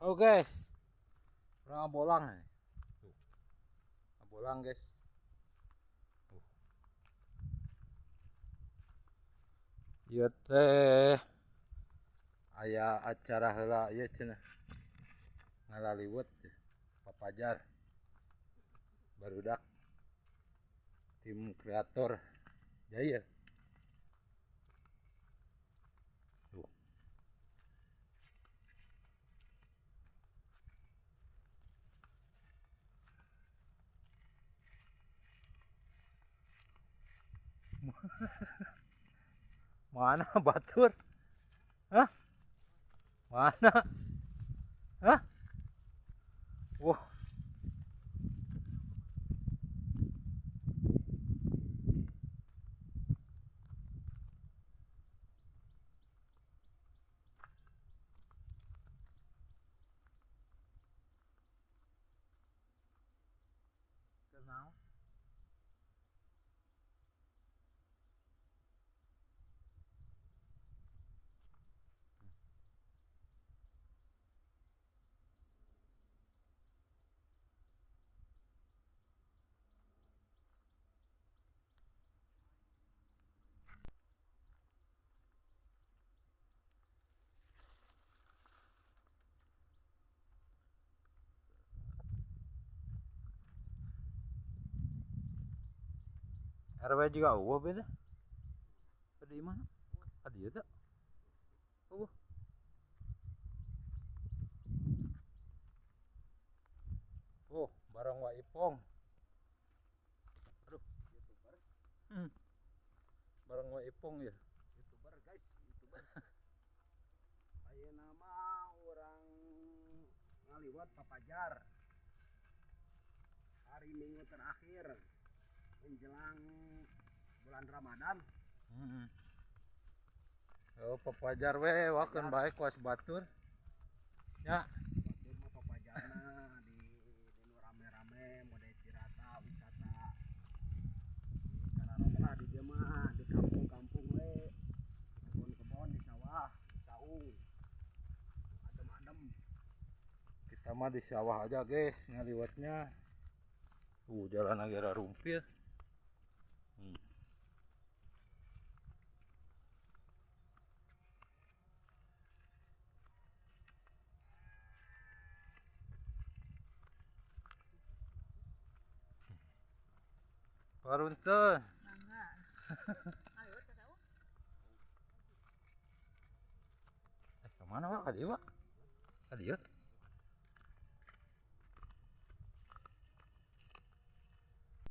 Oh guys, orang bolang nih. Tuh. Bolang guys. Tuh. Ieu teh aya acara heula ieu cenah. Ngalaliwet papajar. Barudak tim kreator Jaya. Tuh. Mana batur? Hah? Mana? Hah? Wah. Kenal. RW juga eueuh beda. Di mana? Di dieu teh. Eueuh. Oh, barang Wa Ipong. Aduh, YouTuber. Barang Wa Ipong ya. YouTuber guys, YouTuber. Ayeuna mah urang ngaliwat papajar. Hari Minggu terakhir menjelang bulan Ramadan. Oh, papajar we wakeun bae kuas batur. Ya. Batur mah papajarna di nu rame-rame mode Cirata wisata. Di Kararoma lah di dieu mah di kampung-kampung we. Kebun-kebun di sawah, di saung. Adem-adem. Kita mah di sawah aja guys ngaliwatnya. Tuh jalan agak rumpir. Parunten. Mangga. Ayo, teh tahu. Kemana Pak? Ka dieu, Pak? Ka dieu?